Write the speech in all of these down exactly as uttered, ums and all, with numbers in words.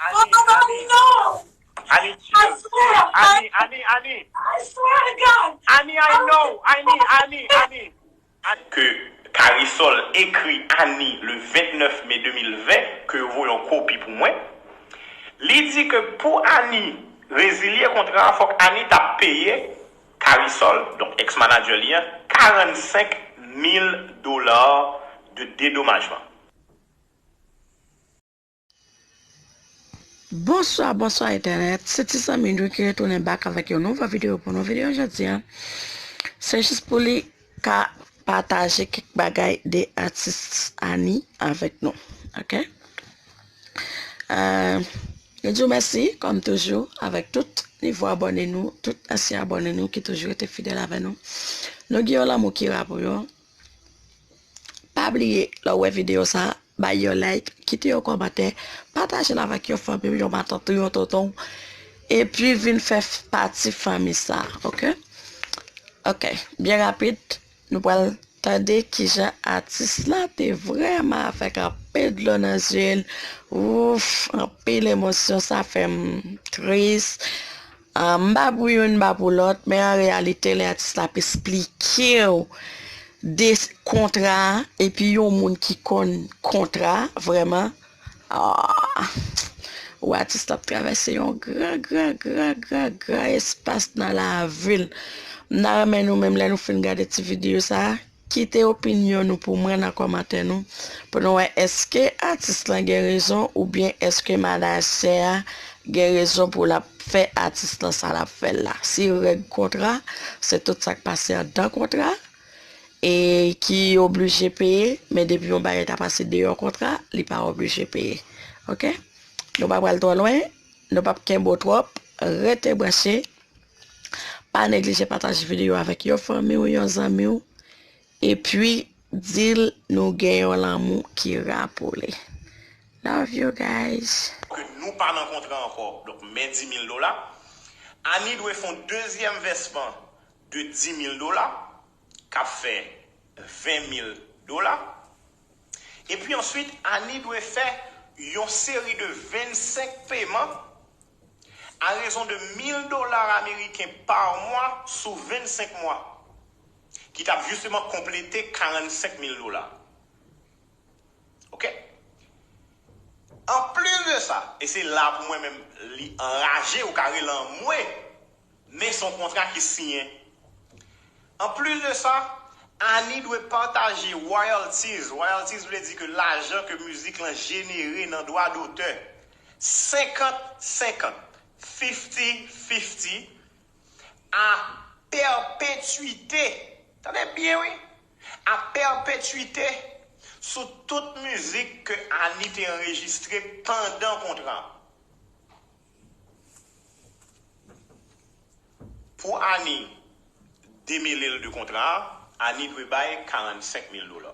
Annie, Annie, Annie, chill, chill. Annie, Annie, Annie. Annie, I know. Annie, Annie, Annie. Ke Karisol ekri Annie le vennèf me de mil ven, ke yo voye yon kopi pou mwen. Li di ke pou Annie rezilye kontra a, fòk Annie t ap peye Karisol, donk ex-manager li an, karannsenk mil dola de dedomajman. Bonswa, bonswa entènèt. Se ti zanmi nou ki retounen back avèk yon nouvo videyo pou nou. Videyo jodi a, se jis pou li ka pataje kèk bagay de atis Annie avèk nou. Oke? Euh, nou di w mèsi, kòm toujou, avèk tout nouvo abòne nou, tout ansyen abòne nou ki toujou rete fidèl avè nou. Nou gen yon lanmou ki ra pou yo. Pa bliye, lè w wè videyo sa, bay yon like, kite yon kòmantè, pataje l avèk yon fanmi w, yon matant ou, yon tonton w, epi vin fè pati fanmi sa, oke? Oke, byen rapid, nou pral tande kijan atis la te vrèman avèk anpil dlo nan zye l. Ouf, anpil emosyon, sa fè m tris. Ah, m pa pou youn, m pa pou lòt, men an reyalite, lè atis la ap esplike w de kontra a, epi yon moun ki konn kontra a, vrèman, ah, ou atis la ap travèse yon gran, gran, gran, gran, gran espas nan lavi l. M ta renmen nou menm, lè nou fin gade ti videyo sa a, kite opinyon nou pou mwen nan kòmantè nou, pou nou wè èske atis lan gen rezon oubyen èske manajè a gen rezon pou l ap fè atis lan sa l ap fè l la. Si règ kontra, se tout sa k pase anndan kontra e ki oblije peye, men depi yon bagay ta pase deyò kontra, li pa oblije peye. Oke? Nou pa pral twò lwen, nou p ap kenbe w twòp, rete branche. Pa neglije pataje videyo avèk yon fanmi w, yon zanmi w, epi di l nou gen yon lanmou ki ra pou li. Love you guys. Ke nou pa nan kontra ankò. Donk, men di mil dola. Annie dwe fè yon dezyèm vèsman de di mil dola, k ap fè ven mil dola. Epi answit, Annie dwe fè yon seri de vennsenk peman a rezon de mil dola ameriken pa mwa sou vennsenk mwa, ki t ap jisteman konplete karannsenk mil dola. Oke? Anplis de sa, e se la pou mwen menm li anraje, ou ka rele anmwe, men se yon kontra ki siyen. Anplis de sa, Annie dwe pataje royalties. Royalties vle di ke lajan ke mizik lan jenere nan dwa dotè. Senkant senkant, fifty fifty, a pèpetwite. Tande byen, wi. A pèpetwite sou tout mizik ke Annie te anrejistre pandan kontra a. Pou Annie demele l de kontra a, Annie dwe bay karannsenk mil dola.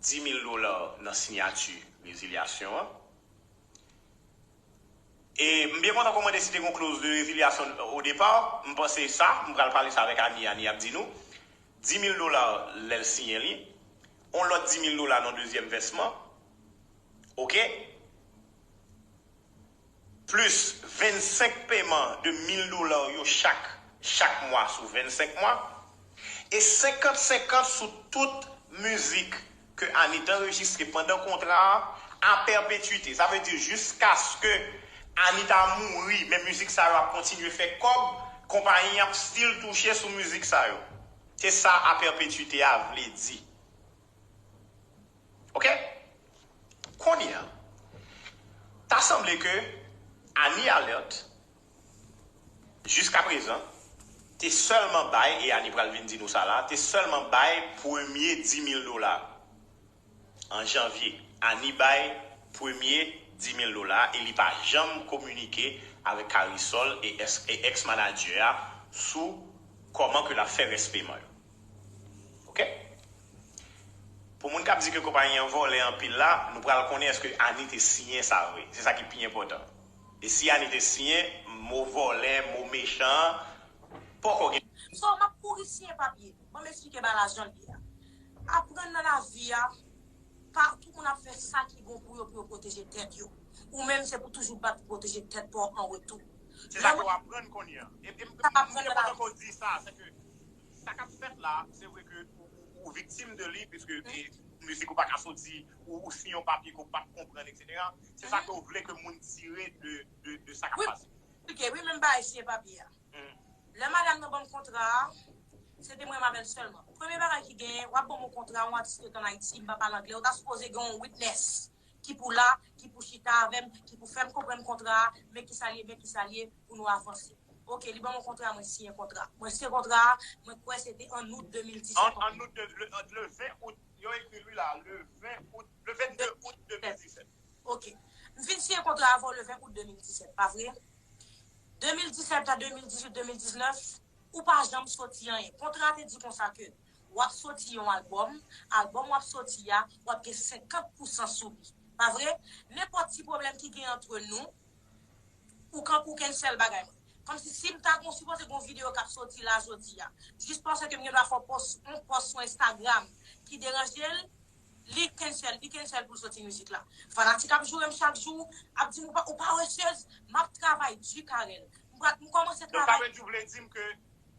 Di mil dola nan siyati rezilyasyon an. E m byen kontan kòman te site yon clause de résiliation au départ. M panse sa, m pral pale sa avèk Annie, Annie ap di nou. Di mil dola lè l siyen li. On lòt di mil dola nan dezyèm vèsman. Oke? Plis vennsenk peman de mil dola yo chak, chak mwa sou vennsenk mwa. E senkant senkant sou tout mizik ke Annie t anrejistre pandan kontra a, a pèpetwite. Sa vle di jiskaske Annie ta mouri, men mizik sa yo ap kontinye fè kòb, konpayi an ap still touche sou mizik sa yo. Se sa a pèpetwite a vle di. Oke? Kounye a, ta sanble ke Annie Alerte, jiskaprezan, te sèlman bay, e Annie pral vin di nou sa la, te sèlman bay premye di mil dola. An janvye, Annie bay premye di mil dola e li pa janm kominike avèk Karisol e ex, e ex manager a sou kòman ke l ap fè rès peman yo. Oke? Pou moun k ap di ke konpayi an vòlè anpil la, nou pral konnen èske Annie te siyen sa vre. Se sa ki pi enpòtan. E si Annie te siyen, mo vòlè, mo mechan an poko gen. So, m ap kouri siyen papye. Ban m esplike bagay la jan l ye a. Aprann nan lavi a, pa, tout moun ap fè sa ki bon pou yo, pou yo pwoteje tèt yo. Ou menm, se pou toujou bat pou pwoteje tèt pa w an retou. Se sa ke w aprann kounye a. E, e, m, m te kontan ke w di sa, se ke sa k ap fèt la, se vre ke ou, ou, ou viktim de li, piske e, mizik ou pa ka soti, ou, ou siyen yon papye ke w pa t konprann, etsetera. Se sa ke w vle ke moun tire de, de, de sa k ap pase. Wi, men m pa siyen papye a. Lè madanm nan ban m kontra a, se te mwen m avè l sèlman. Premye bagay ki genyen, w ap ban m yon kontra, yon atis ki rete ann Ayiti, m pa pale anglè, ou ta sipoze gen yon witness ki pou la, ki pou chita avè m, ki pou fè m konprann kontra a, men kisa l ye, men kisa l ye, pou nou avanse. Oke, li ban m yon kontra, mwen siyen kontra. Mwen siyen kontra a, mwen kwè se te an out de mil disèt. An, an out de, le, le ven out, yo ekri l wi la, le ven out, le vennde out de mil disèt. Oke. M fin siyen kontra avè w le ven out de mil disèt, pa vre? De mil disèt a de mil dizuit, de mil diznèf, ou pa janm soti anyen. Kontra a te di konsa ke w ap soti yon albòm, albòm w ap soti a, w ap gen senkant pousan sou li. Pa vre? Nenpòt ti pwoblèm ki gen antre nou, ou kanpe ou cancel bagay mwen. Kòmsi si m ta gon sipoze gon videyo k ap soti la jodi a, jis paske m gen dwa fè yon pòs, yon pòs sou Instagram ki deranje l, li cancel, li cancel pou l soti mizik la. Fanatik ap joure m chak jou, ap di m ou pa, ou pa wechèz, m ap travay di Carel. M pral, m kòmanse travay. Donk sa vle di w vle di m ke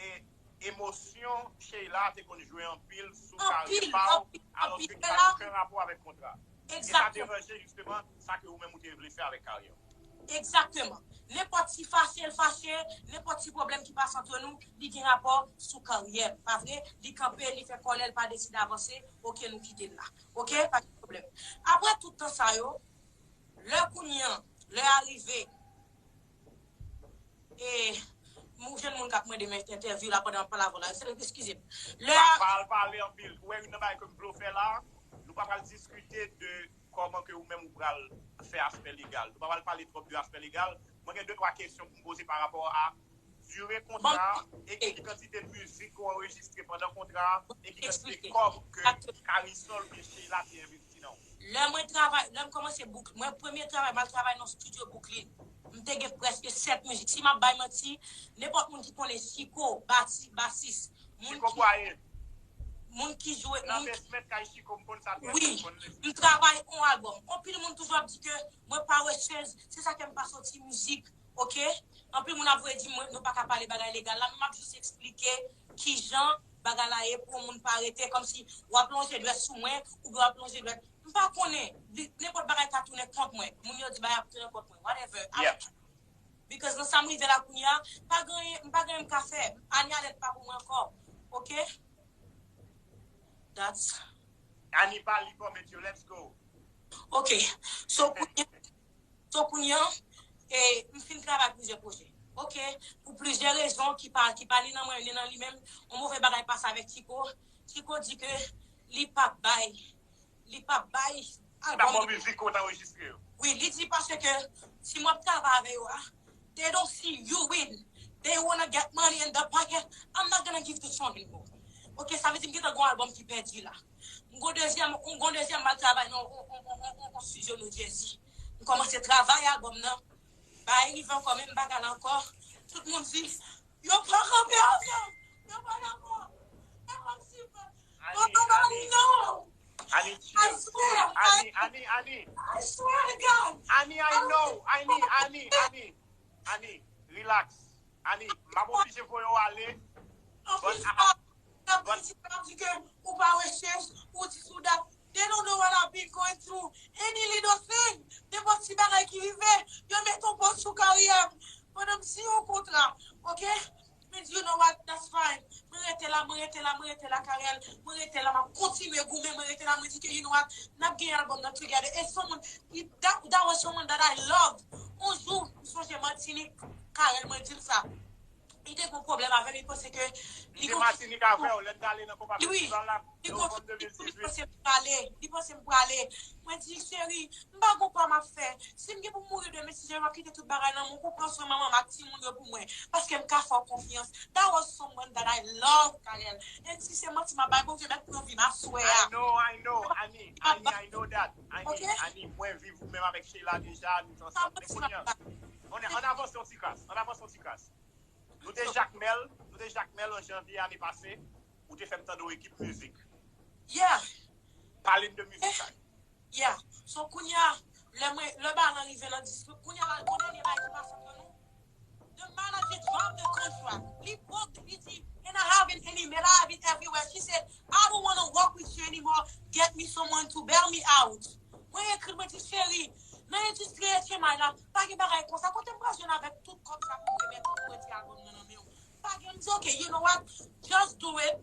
e, emosyon Sheila te konn jwe anpil sou karyè pa w, alòske ki pa gen okenn rapò avèk kontra. E sa deranje jisteman sa ke ou menm ou te vle fè avèk karyè w. Egzakteman. Nenpòt ti fache l fache, nenpòt ti pwoblèm ki pase antre nou, li gen rapò sou karyè m. Pa vre? Li kanpe, li fè kòlè, li pa deside avanse, oke, nou kite l la. Oke? Pa gen pwoblèm. Apre tout tan sa yo, lè kounye an, lè a rive, e, m jwenn moun k ap mande m entèvyou la pandan m ap pale avè w la. Eskize m. Lè a. Pa, pa al pale anpil. Ou wè youn nan bagay ke m vle w fè la, nou pa pral diskite de kòman ke ou menm ou pral fè aspè legal. Nou pa pral pale twòp de aspè legal. Mwen gen de twa kesyon pou m poze pa rapò a dire kontra a e ki kantite mizik ou anrejistre pandan kontra a e ki kantite kòb ke Carel oubyen Sheila te envesti nan ou. Lè mwen travay, lè m kòmanse Brooklyn, mwen premye travay, m al travay nan studio Brooklyn. M te gen prèske sèt mizik. Si m ap bay manti, nenpòt moun ki konnen Chico, bati, basis, moun ki, moun ki jwe, moun ki, wi, m travay on albòm. Anpil moun toujou ap di ke mwen pa wechèz, se sa ke m pa soti mizik, oke? Anpil moun ap voye di mwen, nou pa ka pale bagay legal la, men m ap jis eksplike kijan bagay la ye pou yon moun pa rete kòmsi w ap lonje dwèt sou mwen, oubyen w ap lonje dwèt. M pa konnen, nenpòt bagay ka tounen kont mwen. Moun yo di bagay ap tounen kont mwen, whatever. Because nan sa m rive la kounye a, pa gen, m pa gen anyen m ka fè. Ani Alèt pa pou mwen ankò. Oke? That's. Ani pa li kòmèt yo, let's go. Oke. So kounye, so kounye a, e, m fin travay plizyè pwojè. Oke? Pou plizyè rezon ki pa, ki pa ni nan mwen, ni nan li menm, yon move bagay pase avèk Chico. Chico di ke li p ap bay li p ap bay albòm. Li p ap ba w mizik ou t anrejistre yo. Wi, li di paske ti m w ap travay avè yo a, they don't see you win. They wanna get money in the pocket. I'm not gonna give the song anymore. Ok, sa vle di m gentan gon albòm ki pèdi la. M gon dezyèm, m gon dezyèm m al travay nan on, on, on, on, on, on studio New Jersey. M kòmanse travay albòm nan. Bagay rive ankò, menm bagay la ankò. Tout moun di, Yo pa kanpe ansanm. Yo pa dakò. E kòmsi. Ani, Ani, Ani, chill, chill. Ani, Ani, Ani. I swear to God. Ani, I know. Ani, Ani, Ani. Ani, relax. Ani, m ap oblije voye w ale. But I, Nan prensip la, w di ke ou pa wè chèch, ou di sou dat. They don't know what I've been going through. Any little thing, nenpòt ti bagay ki rive, yo met yon pòz sou karyè m. Pandan m siyen yon kontra, ok? Mwen di, you know what, that's fine. Mwen rete la, mwen rete la, mwen rete la, Carel. Mwen rete la, m ap kontinye goumen, mwen rete la, mwen di ke, you know what, n ap gen albòm nan together. E someone, that, that was someone that I loved. On jou, m sonje Matinik, Carel, mwen di l sa. Li te gon pwoblèm avè m, li panse ke li te Matinik avè w, lè n t ale nan konpa festival la, novanm de mil dizuit. Li panse m prale, li panse m prale. Mwen di, cheri, m pa gon pa m ap fè. Si m gen pou m mouri demen, si Jewova kite tout bagay nan men w, ou pran swen manman m ak timoun yo pou mwen. Paske m ka fè w konfyans. That was someone that I love, Carel. And si se manti m ap bay, Bondye mèt pran vi m aswè a. I know, I know, Ani, Ani, I know that. Ani, Ani, mwen viv ou menm avèk Sheila deja, nou t ansanm. Men kounye a, ann avanse yon ti kras, ann avanse yon ti kras. Nou te Jakmèl, nou te Jakmèl an janvye ane pase, ou te fè m tande yon ekip mizik. Yeah. Pale m de mizik sa. Yeah. So, kounye a, lè mwen, lè bagay lan rive nan dis, kounye a, la, gon dènye bagay ki pase antre nou. The manager drop the contract. Li broke, li di, "And I haven't any mail, I have it everywhere." She said, "I don't wanna work with you anymore. Get me someone to bail me out." Mwen ekri, mwen di, "Cheri, nan endistri H M I la, pa gen bagay konsa. Kote m pral jwenn avèk tout kòb sa pou mwen mèt pou mwen ti album nan nan men w?" Pa gen, m di, "Ok, you know what? Just do it."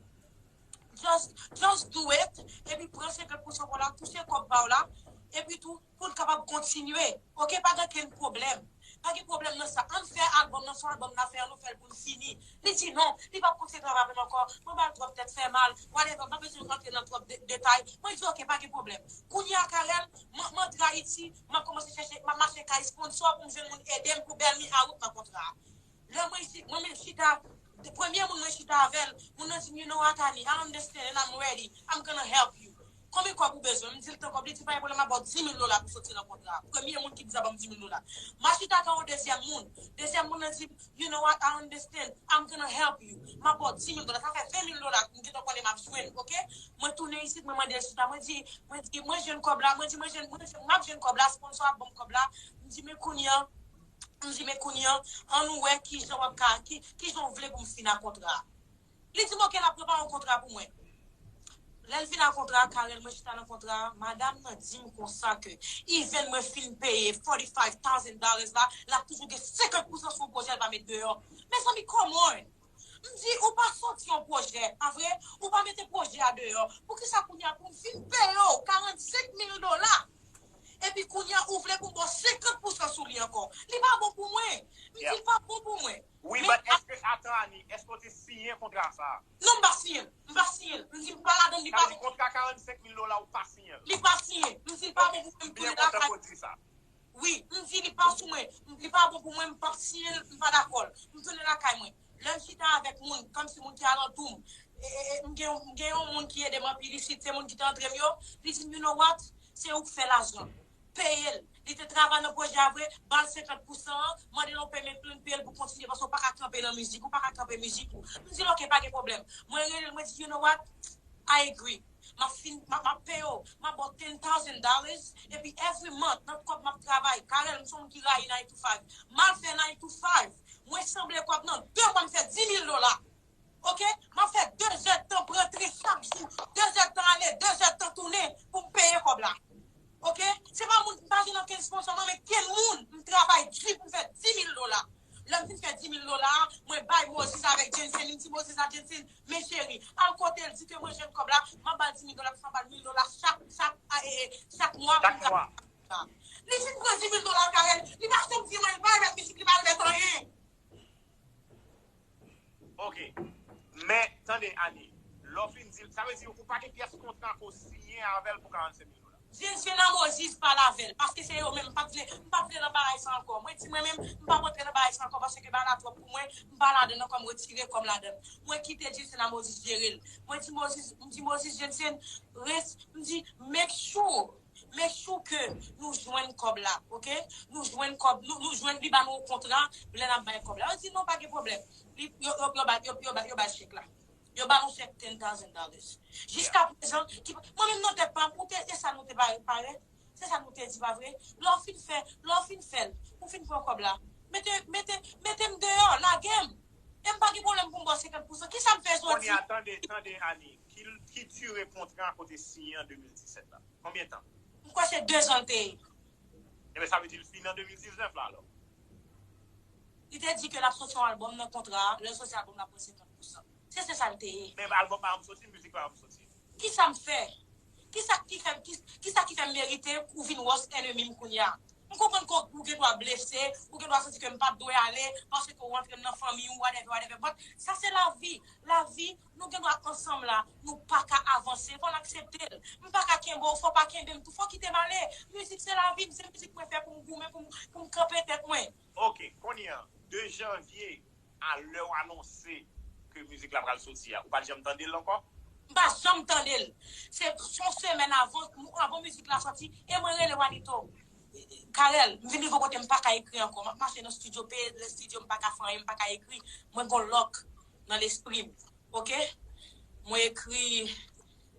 Just, just do it. Epi pran senkant pousan pa w la, touche kòb pa w la. Epi tou, pou n kapab kontinye. Ok, pa gen okenn pwoblèm. Pa gen pwoblèm nan sa. Ann fè albòm nan, se yon albòm n ap fè, ann nou fè l pou n fini. Li di non, li p ap kontinye travay avè m ankò. Mwen ba l twòp tèt fè mal. Whatever, m pa bezwen rantre nan twòp de- detay. Mwen di ok, pa gen pwoblèm. Kounye a, Carel, m m antre Ayiti, m ap kòmanse chèche, m ap mache kay sponsò pou m jwenn moun ede m pou bèl mi a wout nan kontra a. Lè mwen chita, mwen menm chita, premye moun mwen chita avè l, moun nan di m, "You know what, honey, I understand and I'm ready. I'm gonna help you. Konbyen kòb ou bezwen?" M di l tan kòb, li di, "Pa gen pwoblèm, m ap ba w dis mil dola pou soti nan kontra a." Premye moun ki di sa ban m dis mil dola. M a chita ak yon dezyèm moun. Dezyèm moun nan di m, "You know what, I understand. I'm gonna help you. M ap ba w dis mil dola." Sa fè ven mil dola m gentan konnen m ap jwenn, ok? Mwen tounen isit, mwen mande l chita. Mwen di, mwen di, "Mwen jwenn kòb la." Mwen di, "Mwen jwenn, mwen jwenn, m ap jwenn kòb la, sponsò ap ban m kòb la." M di, "Men kounye a," M di, "Men kounye a, ann nou wè kijan w ap ka, ki, kijan w vle pou m fin a kontra a." Li di m, "Ok, l ap prepare yon kontra pou mwen." Lè l fin a kontra a, Carel, mwen chita nan kontra a, madanm nan di m konsa ke, even mwen fin peye forty-five thousand dollars la, l ap toujou gen senkant pousan sou pwojè l pa met deyò. Mezanmi, come on! M di, "Ou pa soti yon pwojè, pa vre? Ou pa mete pwojè a deyò. Poukisa kounye a pou m vin peye w karannsenk mil dola?" Epi kounye a, ou vle pou m ba w senkant pousan sou li ankò. Li pa bon pou mwen. M di, "Li pa bon pou mwen." Wi, men but èske, atan, Ani, èske w te siyen kontra sa a? Non, m pa siyen l. M pa siyen l. M di, "M pa ladan l, li pa bon." Sa vle di kontra karannsenk mil dola, ou pa siyen l? Li pa siyen. M di, "Li pa bon pou mwen, m tounen lakay." Wi, m di, "Li pa sou mwen. Li pa bon pou mwen, m p ap siyen l, m pa dakò l." M tounen lakay mwen. Lè m chita avèk moun, kòmsi moun ki alantou m, e, e, e, m gen, m gen yon moun ki ede m anpil isit, se moun ki te antre m yo, li di m, "You know what? Se ou k fè lajan." Peye l. Li te travay nan pwojè a vre, ba l senkant pousan an, mande l yon payment plan, peye l pou kontinye, paske w pa ka kanpe nan mizik, ou pa ka kanpe mizik ou. M di l, "Ok, pa gen pwoblèm." Mwen rele l, mwen di, "You know what? I agree. M ap fin, m ap, m ap peye w, m ap ba w ten thousand dollars, epi every month, nan kòb m ap travay, Carel, m se yon moun ki rayi nine to five. M al fè nine to five. Mwen sanble kòb nan, de mwa m fè dis mil dola." Ok? M ap fè de zèdtan pou rantre chak jou, de zèdtan ale, de zèdtan tounen pou m peye kòb la. Ok? Se pa moun, m pa jwenn okenn sponsò, non, men kel moun, m travay di pou m fè dis mil dola. Lè m fin fè dis mil dola, mwen bay Moses avèk Jensen, m di Moses ak Jensen, "Men cheri, al kote l, di ke mwen jwenn kòb la, m ap ba l dis mil dola, m ap ba l mil dola chak, chak, a, e, e, chak mwa pou m ka." Li fin pran dis mil dola, Carel, li pa janm di mwen, li pa remèt mizik, li pa remèt anyen. Ok. Men, tande, Ani, lè w fin di l, sa vle di ou pa gen pyès kontra ke w siyen avè l pou karannsenk mil dola? Jensen ak Moses pale avè l, paske se yo menm, m pa t vle, m pa t vle nan bagay sa ankò. Mwen di mwen menm, m p ap rantre nan bagay sa ankò, paske bagay la twòp pou mwen, m pa ladan l ankò, m retire kò m ladan l. Mwen kite Jensen ak Moses jere l. Mwen di Moses, m di Moses, Jensen, res, m di, make sure make sure ke nou jwenn kòb la, ok? Nou jwenn kòb, nou, nou jwenn li ba nou yon kontra, lè n ap bay kòb la. Yo di non, pa gen pwoblèm. Li, yo, yo, yo ba, yo, yo ba, yo ba chèk la. Yo ba nou chèk ten thousand dollars. Jiska prezan, ki, mwen menm nan tèt pa m, ou te, e sa nou te pare, pare? Se sa nou te di, pa vre? Lè w fin fè, lè w fin fè l, ou fin pran kòb la. Mete, mete, mete m deyò, lage m. E m pa gen pwoblèm pou m ba w senkant pousan. Kisa m fè jodi? Kounye a, tande, tande, Ani. Ki, ki dire kontra kote siyen an de mil disèt la? Konbyen tan? M kwè se de zan l te ye. Ebyen, sa vle di l fini an de mil diznèf la, alò? Li te di ke l ap soti yon albòm nan kontra a, lè l soti albòm la, l ap pran senkant pousan. Se, se sa l te ye. Men albòm pa janm soti, mizik pa janm soti. Kisa m fè? Kisa ki fè, ki, kisa ki fè m merite ou vin worst enemy m kounye a? M konprann ke ou gen dwa blese, ou gen dwa santi ke m pa t dwe ale, paske ou rantre m nan fanmi w, whatever, whatever. But sa se lavi. Lavi, nou gen dwa ansanm la, nou pa ka avanse, fò n aksepte l. M pa ka kenbe w, fò w pa kenbe m tou, fò w kite m ale. Mizik se lavi m, se mizik mwen fè pou m goumen, pou m, pou m kanpe tèt mwen. Ok, kounye a, de janvye a lè w anonse ke mizik la pral soti a, ou pa t janm tande l ankò? M pa janm tande l. Se, se yon semèn avan, avan mizik la soti, e mwen rele Wanito. Carel, m vin rive yon kote m pa ka ekri ankò. M ap mache nan studio, peye lè studio, m pa ka fè anyen, m pa ka ekri. Mwen gon lòk nan lespri m. Ok? Mwen ekri,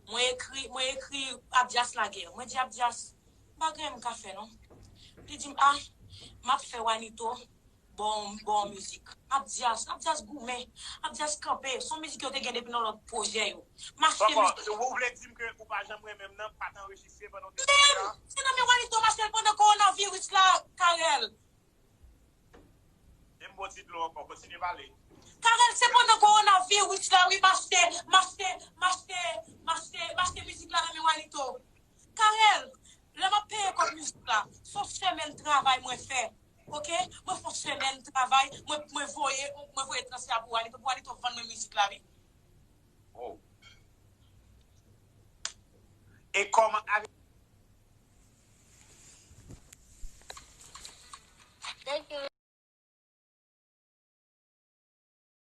mwen ekri, mwen ekri Abdias lagè. Mwen di Abdias, pa gen m ka fè non. Li di m, ah, m ap fè Wanito bon bon mizik. Ap djaz, ap djaz goumen, ap djaz kanpe. Son mizik yo te gen depi nan lòt pwojè yo. M achte mizik. Ou vle di m ke ou pa janm renmen m nan, pa t anrejistre pandan w te sou la? Se nan men Wanito m achte l pandan kowonaviris la, Carel. E m bon ti dlo ankò, kontinye pale. Carel, se pandan kowonaviris la, wi, m achte, m achte, m achte, m achte, m achte mizik la nan men Wanito. Carel, lè m ap peye kòb mizik la, se yon semèn travay mwen fè. Ok? Mwen fè yon semèn travay, mwen, mwen voye, mwen voye transfè a pou Wanito, pou Wanito vann mwen mizik la, wi. Oh. E kòman